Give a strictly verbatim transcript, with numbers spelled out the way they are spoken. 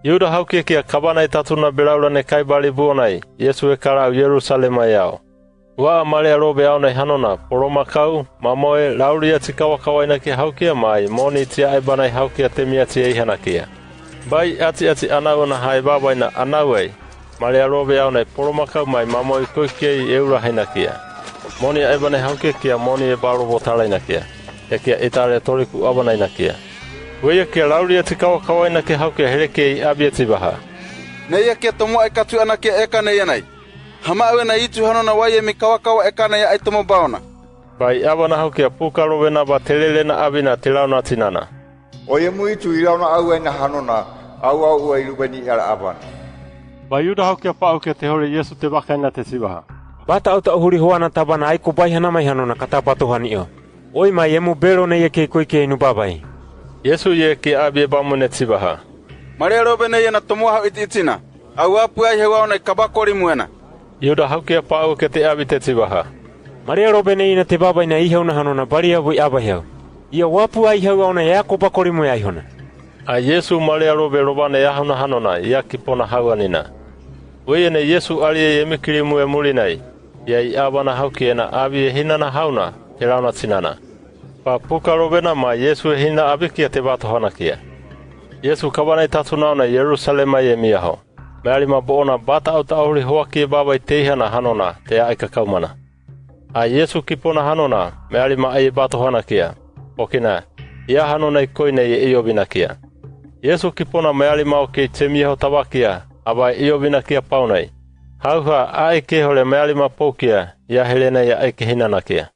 Iuda haukia kia kabana i tatsuna belaula ne kaibali buonai, Yesu e kala au Ierusalema yao. Wa'a malea robe aonai hanona, polomakau, mamoe, lauliyatsi kawakawainakia haukia mai, moni tsi aebanai haukia temia tsi eihanakia. Bai atsiatsi anauna hae babaina anauai, malea robe aonai polomakau mai mamoe koikei eurahainakia. Moni aebanai haukia kia moni e balo botalainakia, ya kia etale toliku'abanainakia. Weiya kia lauliyatsi kawakawainakia haukia helekei abie tsi baha: Neiya kia tomo ai kachu anakia eka neiyanai. Hama'a wena ityu hanona waiye mi kawakawa eka neiya ai tomo baona. Bai abana haukia puka rovena ba telele na abina te launa tsi nana: Oiemu ityu i launa auaina hanona, au au ua i lube ni ala abana. Bai Iuda haukia pa'aukia te hole Yesu te bakaina te tsi baha: Bata au ta ohuli hoana tabana ai ko baiha namai hanona kata batoha ni'o. Oi mai emu belo neiya kei koikei nu babai. Yesu ye kia abie bamu ne tsi baha: Malea robe neiya na tomo ahau iti'itsina. Au wapu aiha aonai kabakolimu wena. Iuda haukia pa'aukia te abi te tsi baha: Malea robe neiya na te babaina ihauna hanona balia wi abaihau. Ia wapu aiha aonai ya ko bakolimu yaihona. A Yesu malea robe robane yahauna hanona ya kipona haua nina. Weiye ne Yesu alie yemikilimu e mulinai, ya i abana haukia na abi e hinana hauna te launa tsi nana. Ba puka rovena ma Yesu e hina abikia te batohanakia. Yesu kabana i tatsuna aonai Ierusalema ye miyaho. Mealima bo'ona bata au ta ohuli hoakie babai teihana hanona te aeka kaumana. A Yesu kipona hanona, mealima ai e batohanakia, pokina ya hanona i koine ye iyovinakia. Yesu kipona mealima okei tse miyaho tabakia, aba e iyovinakia paunai. Hauha aeke hole mealima poukia ya helena ya aeke hinanakia.